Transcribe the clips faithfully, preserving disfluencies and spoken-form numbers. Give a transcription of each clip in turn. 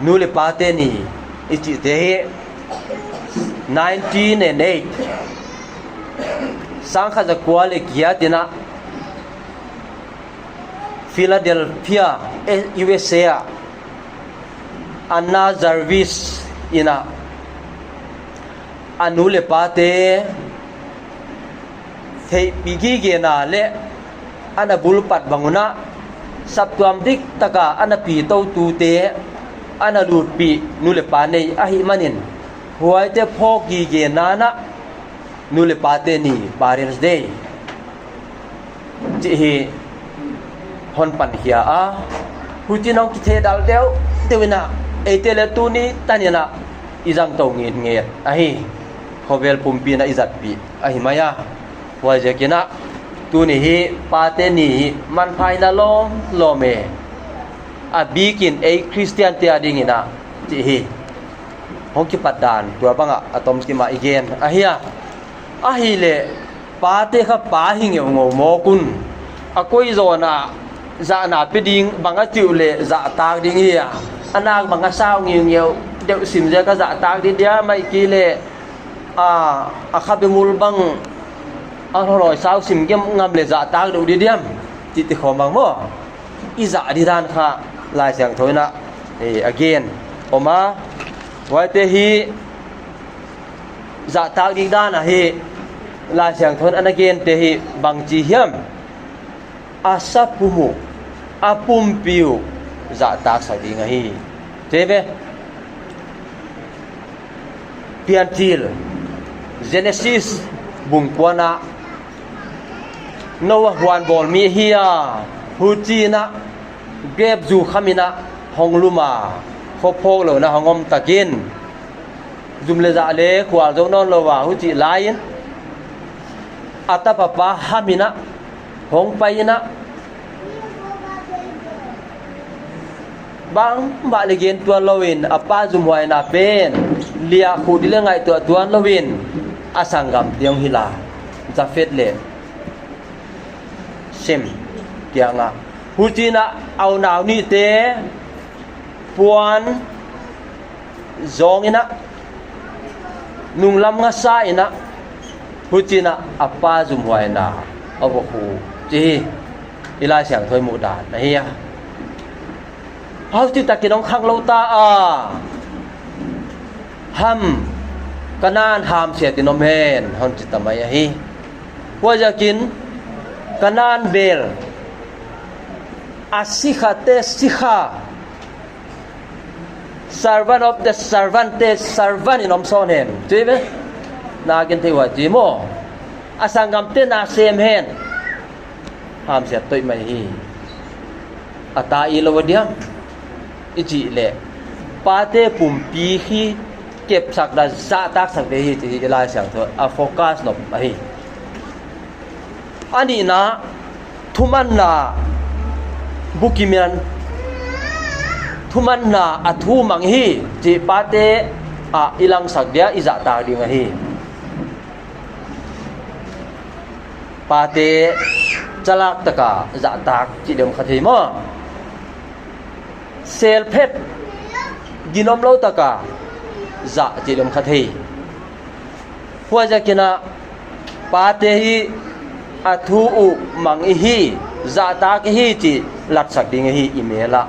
Nu le pate ni i cihte hi nineteen and eight, sangkhat zakua le giat in ah Philadelphia, U S A ah Anna Jarvis in ah a nu le pate theihpih gigena le a na bulpat bang un ah saptuam diktaka a na pitotute a na lutpih nu le pa nei ahih manin, huaite phawk gigena in ah nu le pate ni, Parents' Day cih hi hong pankhia a, huci-in hong kithedal deuhdeuh in ah eite le tuni tan in ah i zangto ngitnget ahi. Khovel pumpi in ah i zatpih ahi mai a, huaiziakin ah tuni hi pate ni hi manpha in ah lawmlawm e. A bikin ei Khristiante a dingin ah cih hi hong kipat dan tua bangah a tomkim ah i gen ahi a. Ahih leh pate kha pa hi ngeungeu mawk un, a koizaw in ah zahna pia ding bang a cih uh leh zahtak ding hi a, a nak bang a sau ngeungeu deuh sim ziak a zahtak ding diam, ahih kei leh a, a khabengul bang a hawlawi sau sim ngam leh zahtak deuh ding diam, cihte khawng bang maw, i zah ding dan kha Lai Siangtho in ah, eh, a gen om a, huaite hi zahtak ding dan ahi. Lai Siangtho in a na gente hi bangci hiam? A sapum uh, a pumpi uh zahtaksak ding ahi. Cih ve. Piancil Genesis bung kuana Noah huanbawl mi ahi a, huci-in ah grep zu kham in ah hong lum a, khuaphawk lo in ah hong om takin zum le zah le khual zo nawn lo a, hucih lai-in a tapa pa ham in ah hong pai in ah, bangmah le gen tuan loin a pa zumhuaina pen liahkhuh ding le ngaihtuah tuan loin a sanggamte hong hilh a, Jafet le Sem kiangah, huci-in ah a unau nihte puan zawng in ah, nunglam ngasa in ah, huci-in ah a pa zumhuaina a va huh, ci hi. I Lai Siangtho i muh dan ahi a. Hau citakin hong khang lo ta a, ham, Kanaan hamsiat in om hen, hong ci ta mai ahi. Huaiziakin Kanaan bel a sikhate sikha, servant of the servant te servant in om sawn hen, ci ve. Na gen thei uh a, ci maw? A sanggamte na sem hen. Hamsiat toih mai hi. A ta i lo a diam i cih leh pate pumpi hi kepsak dan zahtaksak ve hi, ci hi i Lai Siangtho a focus nop ahi. A nihna, thumanna bukim in, thumanna a thu mang hi, cih pate ah i langsak dia i zahtak ding ahi. Pate calak taka zahtak cih deuh kha thei maw? Selphet, ginom lo taka zah cih deuh kha thei. Huaiziakin ah pate hi a thu uh mang i hi, zahtak i hi cih latsak ding i hi i mel ah.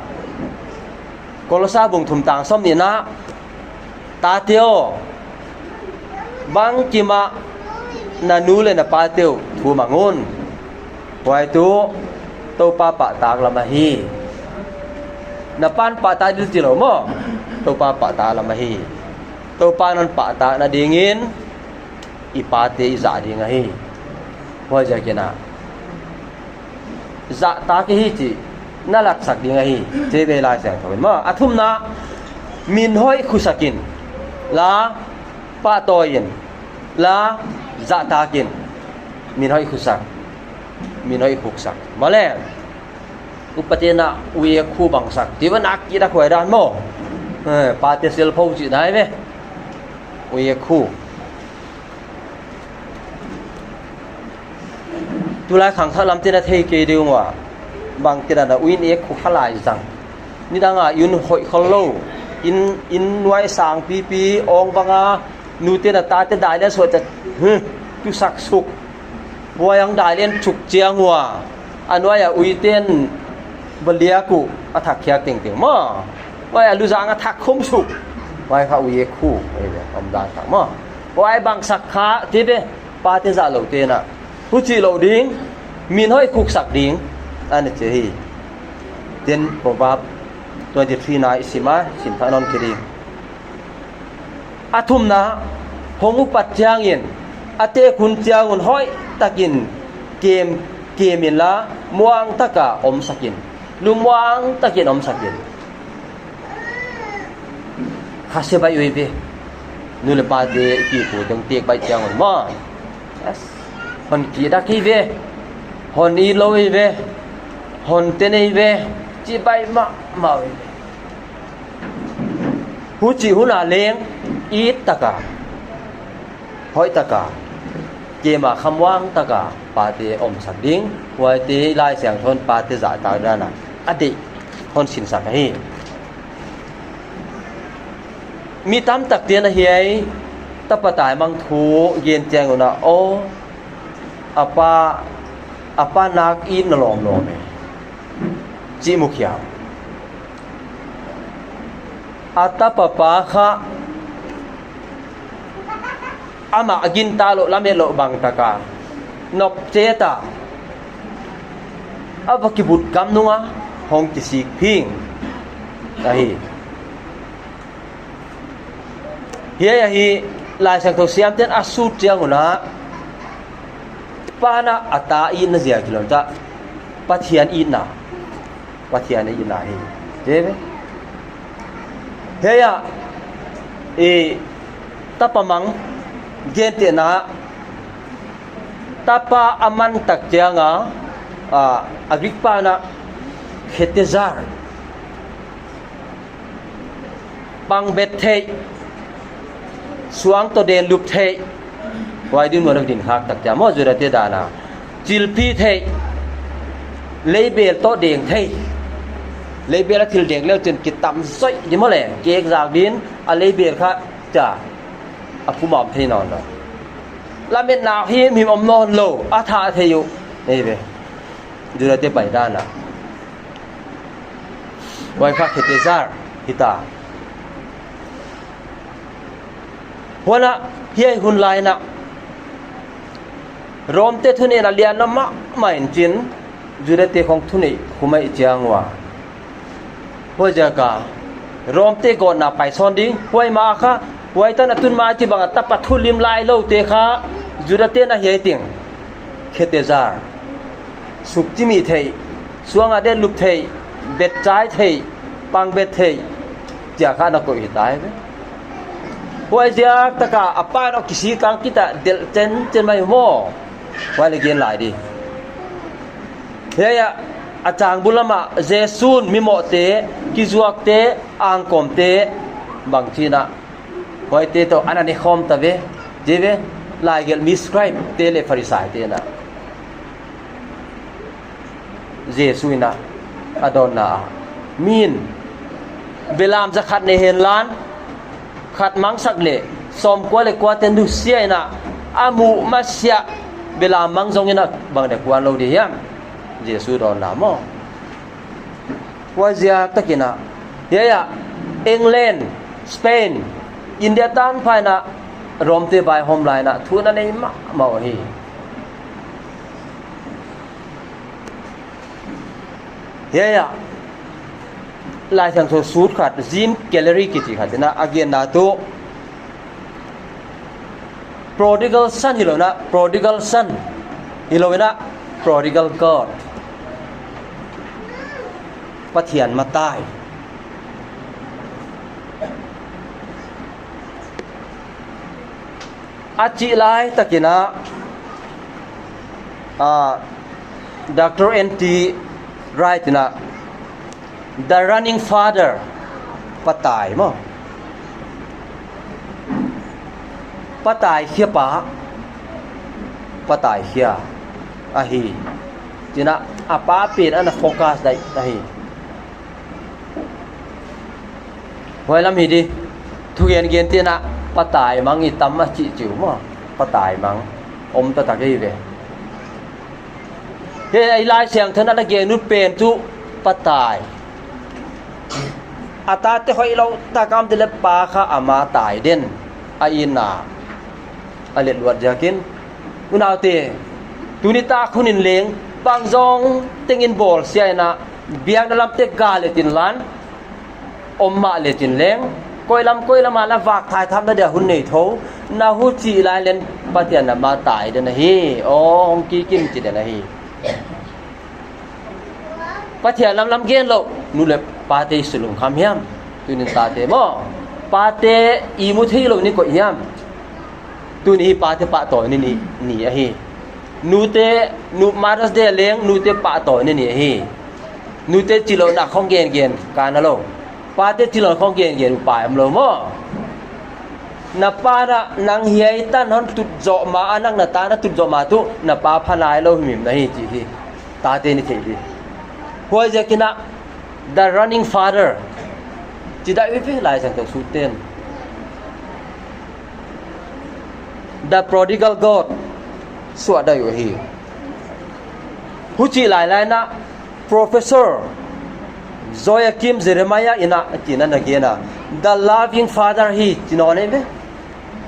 Kolosa bung thum tang sawm nihna, tate aw, bangkim ah na nu le na pate uh thu mang un. Huai tu Topa pahtak lam ahi. Na pa'n pahtak ding ci lo maw? Topa pahtak lam ahi. Topa in hong pahtak nadingin i pate i zah ding ahi. Huaiziakin ah zahtak i hi cih na latsak ding ahi, ci ve Lai Siangtho in maw. A thumna, min hoih khusak in la, pahtawi in la, zahtak in. Min hoih khusak, min hoih khuksak maw le. Upate in ah uiek khu bangsak, ci ve, nak kit a khuai dan maw. Eh, pate silpho cih nai ve. Uiek khu. Tulai khangthak lamte na thei kei ding uh a, bangci dan a uiek khu kha lai zang. Nidang a i un hoih khol lo, inn, inn nuai sang pipi awng banga nute na tate dai lian suah ta, tusak suk. Buai ang dai lian suk ciang ua a nuai a uiten baliak uh a thak khiak tengteng maw. Buai a luzang a thak khum suk. Buai kha ui e khu. Ei ve, om dan thak maw. Buai bangsak kha ti ve. Pate zah lo tena huci lo ding, min hoih khuksak ding, a na ci hi. Ten Proverb twenty three na i sim a, sim thah nawn kei ding. A thumna, hong upat ciangin a tekhun ciangun hoih takin kem, kem inla, muang taka omsakin, lungmuang takin omsakin. Khasia baih uh hi ve. Nu le pate i pipu dong tek baih ciangun maw. Hon kidak hi ve. Hon it lo hi ve. Hon ten hi ve. Ci baih mahmah uh hi ve. Huci huna leng it taka, hoih taka, kema khamuang taka pate omsak ding. Huaite Lai Siangtho in pate zahtak dana a deih hon sinsak ahi. Mi tamtakte na hiai tapa taimang thu gen ciangun a, aw, a pa, a pa nak it na lawmlawm e, cih mukhia. A tapa pa kha amah a ginta loh lamet loh bangtaka nopceta a va kibut kam nunga hong kisik phing ahi. Hiai ahi Lai Siangtho siamten a sut ciangun a pana a ta itna zia kilawm ta Pathian itna. Pathian a itna hi. Te ve. Hiai a i tapa mang gentehna tapa a mantak cianga a Greek pana khetezar. Pangbet theih, suang tawh denlup theih, huai ding nuan a din khak tak cia maw Judate dana. Cilphi theih, leibel tawh deng theih, leibel a thil deng leu cin kitam zoih di maw le, kek zak din a leibel kha cia a phumawm thei nawn lo. Lametna himhim om nawn lo, a thah thei uh. Ei ve. Judate pai dana. Huai kha khetezar hita. Huana hiai hun laina Romte thunei na lian na mahmah in cin Judate khong thunei khumai ciang ua. Huai ziaka Romte gawtna paisawn ding huai ma kha huai tan a tun ma ci banga tapa thulim lai lote kha Judate na hiai ting. Khetezar. Sukcimi theih, suanga denlup theih, betcai theih, pangbet theih, cia kha na koih hi tai ve. Huai ziak taka a pan aw kisi kang kita delh cencen mai maw. Huai le gen lai di. Hiai a, a cang bul lamah Jesu'n mimawhte, kizuakte, angkawmte bang cinah huaite tawh ana ne khawm ta ve. Ci ve, laigelh mi scribe te le Pharisai te na Jesu inah a dawnna ah min belam za khat nei hen lan khat mangsak le sawmkua le kuate nusia inah a muh masiah belam mang zong inah bang de kuan lo di hiam? Jesu dawnna maw? Huai ziak takinah hiai ah England, Spain, India tanpha inah Romte vaihawm lai inah thu na nei mahmah uh hi. Hiai ah Laisiangtho sut khat Jim Carrey kici khat inah a genna tu prodigal son hi lo inah prodigal son hi lo inah prodigal God, Pathian matai. A cih lai takinah ah, Doctor N T Wright inah The Running Father, patai maw? Patai khia pa, patai khia ahi. Cinah a pa pen ana focus daih ahi. Huai lam hi di. Thugen gen tenah patai mang i tam a cih ciu maw? Patai mang om taktak hi ve. He, ei Lai Siangtho na gen ut pen cu patai. A tate hoih lo tak a om te le pa kha ama tai den a itna a let luat ziakin. Unaute, tuni tak hun in leng bang zong tengin bawl sia inah biakna lamte ga le tin lan om mah le tin leng koilam koilam ah na vak thaitham na dia hun nei tho. Na hu cih lai len Pathian na ma tai den ahi. Aw, hong kikim ci den ahi. Pathian lamlam gen lo nu le pate i sulungkham hiam? Tunin tate maw? Pate i mu thei lo ni koih hiam? Tuni hi pate pahtawi ni, ni, ni ahi. Nute, nu Mother's Day leng nute pahtawi ni, ni ahi. Nute cilona khong gengen kan a lo. Pate cilona khong gengen upai om lo maw? Na pa na nang hiai tan hon tut zawh ma a, nang na ta na tut zawh ma tu na pa pha nai lo himhim na hi ci hi. Tate ni thei di. Huai ziakinah the running father ci dah i ve Lai Siangtho sut ten. The prodigal God suah dah uh hi. Hucih lailai na Professor Joachim Jeremiah inah a kin a na gen a, the loving father hi ci nawn ei ve.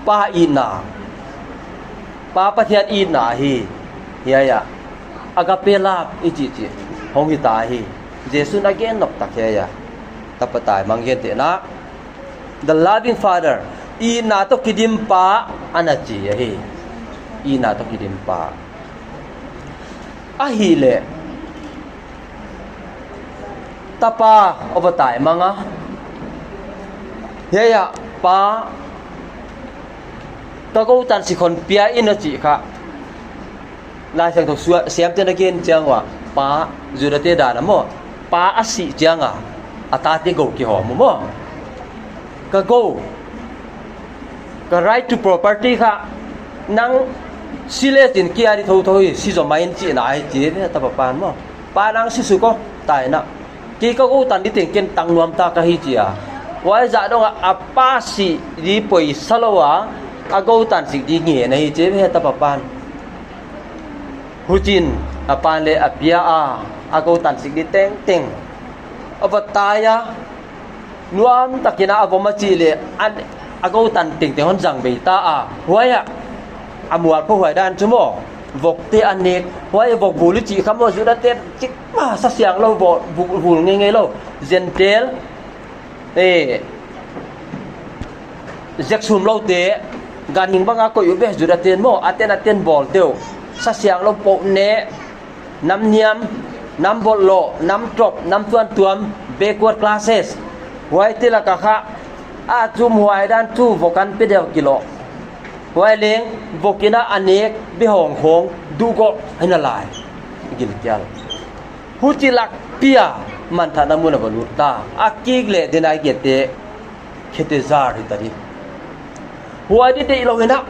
Pa itna, Pa Pathian itna hi. Hiai ah agape love i cihcih hong hita hi. Jesuh na gen noktak hiai ah tapa tai mang gen tehna, the loving father, itna tawh kidim pa a na ci ahi. Itna tawh kidim pa. Ahihleh tapa a va tai mang a, hiai ah pa ka gotan sikhon pia in a cih kha. Lai Siangtho siamte na gen ciang uh ah pa, Judate dan a maw, pa a sih ciang a a tate go kihawm uh maw? Ka go, ka right to property kha nang si lecin kia di thotho hi, si zaw mai in cihna ahi ci ve tapa pan maw? Pa nang si suk aw, tainah kei ka gotan di teng ken tang nuam ta ka hi cia. Huai zah dongah a pa sih di poisa lo a a gotan sik di ngen ahi ci ve tapa pan. Hucin a pan le a pia a a gotan sik di tengteng a va tai a, nuam takin a vom a cih le a gotan tengteng hon zang bei ta a. Huai ah a mual pho huai dan cu maw, vokte a nek. Huai vok vul i cih kha maw, Judate cik ma sa siang lo, vul ngeingei lo. Gentile, eh, zeksum lote ganhing banga koih uh ve Judate maw, a ten a ten bawl teuh. Sa siang lo poh neh, nam niam, nam bolh lawh, nam ṭop, nam tuantuam, backward classes. Huaite lakah kha a cum huai dan cu vokan pe deuh kilawh. Huai leng vokinah a nek bihawng khawng duhgawh hi na lai. Gilkial. Huci lakpi a manthahna mun a va lut ta. A kik leh dinai kiate khete zar hi ta di. Huai di deih lo inah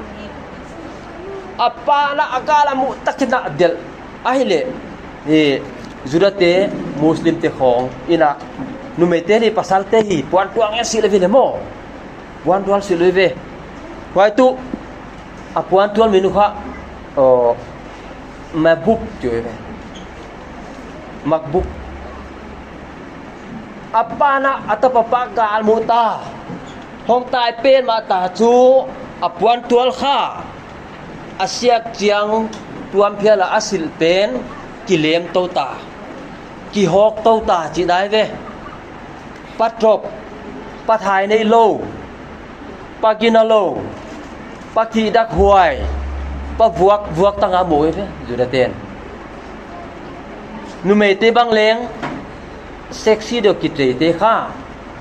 a pa na a gal a muh takin a delh. Ahihleh Judate, Muslimte khawng inah numeite hi, pasalte hi, puantuang in silh ve le maw? Puantual silh ve. Huai tu a puantual minu kha, aw, Mabuk ci ve. Makbuk. A pa na a tapa pa gal muh ta. Hong tai pen mah ta cu a puantual kha a siak ciang tuamphial a a silh pen kilemto ta, kihawkto ta cih dai ve. Pa ṭop, pa thai neih lo, pa gina lo, pa khihdak huai, pa vuak vuak tanga muh hi ve Judaten. Numeite bang leng sexy deuh kitreite kha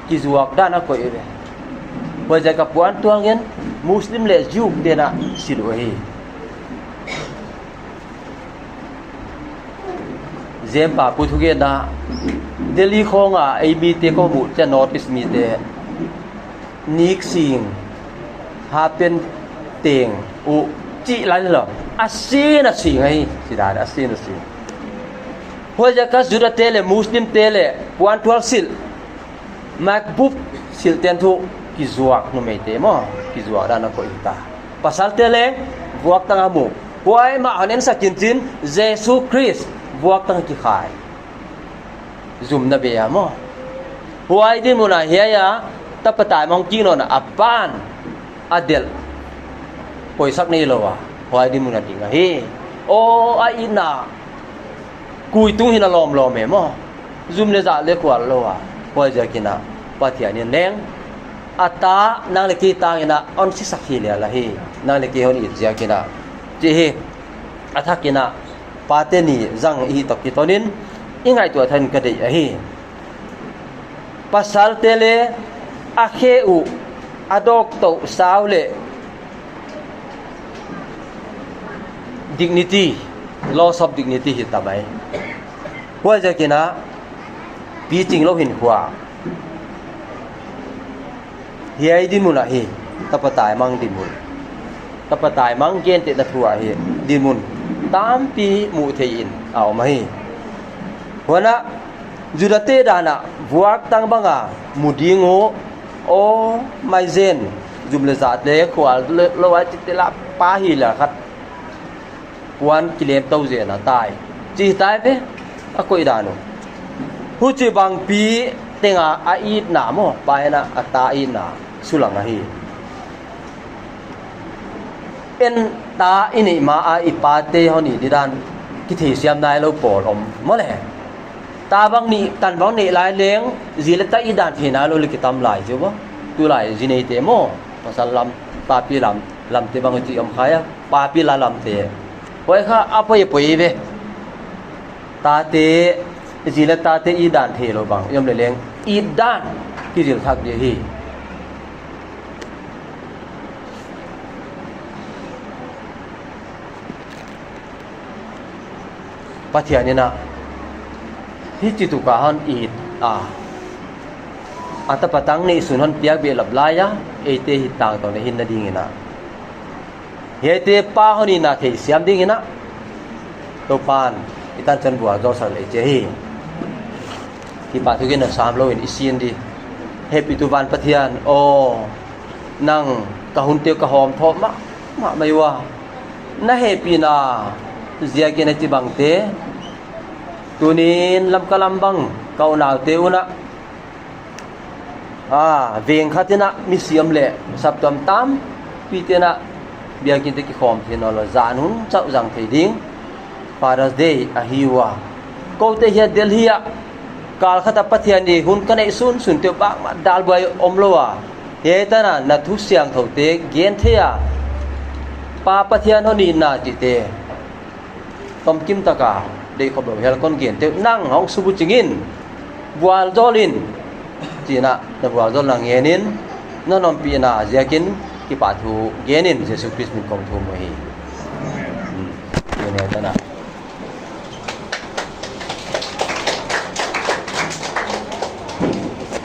kizuak dan a koih hi ve. Huaizai ka puan tuangin Muslim le Jew tenah silh uh hi. Zempa pu thugenna Delhi khawnga ei mite ko muh cia North East mite nik sing hapen teng uh cih lai lo. A sin a sing ahi, si dan a sin a sing. Huaizaka Judate le Muslimte le puantual silh MacBook silhten thu kizuak numeite maw, kizuak dan a koih ta. Pasalte leng vuaktang a mu. Huai mah hon ensak in cin, Jesu Khrist vuaktang a kikhai. Zumna bei a maw. Huai dinmun ah hiai a tapa taimang hong kik nawn a, a pa'n a delh poisak nei lo a, huai dinmun a ding ahi. Aw, a itna kuitung hi na lawmlawm e maw. Zum le zah le khual lo a, huai ziakin a Pathian in leng a ta nang le kei tangin a hon sisak hi lial ahi. Nang le kei hon it ziakin a, ci hi. A thakin a pate ni zang i hih tawh kitonin i ngaihtuah thei in ka deih ahi. Pasalte leng a khe uh, a dawk toh sau leh dignity, loss of dignity hi ta mai. Huai ziakin a picing lo hinkhua. Hiai dinmun ah hi, tapa taimang dinmun. Tapa taimang gentehna thu ah hi, dinmun tampi muh theih in a om ahi. Huan a Judate dan a vuaktang bang a mu ding uh, aw, maizen, zum le zahte khual lo a cite la pa hi la khat puan kilem to zen a tai, ci tai ve, a koih dan uh. Huci bangpi teng a a itna maw, pa in a a ta itna sulang ahi. En ta i neih ma a i pate hon it dan kitheisiam nai lo pawl om maw le. Ta bang nih, tan bang neih lai leng zi le ta it dan thei nai lo le kitam lai ci uh maw. Tulai zi neite maw, pasal lam, papi lam, lamte bang ci om khai a, papi la lamte. Huai kha a poi poi ve. Tate, zi le tate it dan thei lo bang i om le leng it dan kizil thak ding hi. Pathian in a hici tuk a hon it a, a tapa tang neihsun hon piak behlap lai a, eite hi tangtawn a hinna dingin a, hiaite pa hon itna theisiam dingin a, Topa'n i tanchan vualzawlsak leh ci hi. Kipahthu gen a sam lo in i sin di. Hehpihtu van Pathian aw, nang ka hunte uh ka hawmthawh mahmah mai ua. Na hehpihna ziakin a ci bangte tunin Lamka lam bang ka unaute un a, a, veng khat in a misi om leh saptuam tampite in a biakinnte kikhawm thei nawn lo, zan hun chauh zang thei ding Father's Day ahi ua. Kote hiah Delhi ah kal khat a Pathian i hun ka neih sunsunte uh bangmah dalbuai om lo a, hiai tan a na thu siangthote gen thei a, Pa Pathian hon itna cihte tomkim tak a deihkhop lo hial kon gen teuh, nang hong subucing in, vualzawl in, ci in a na vualzawlna ngen in, na hon ompihna ziakin kipahthu gen in, Jesu Khrist min kong thum uh hi. Hmm. Tuni a tan a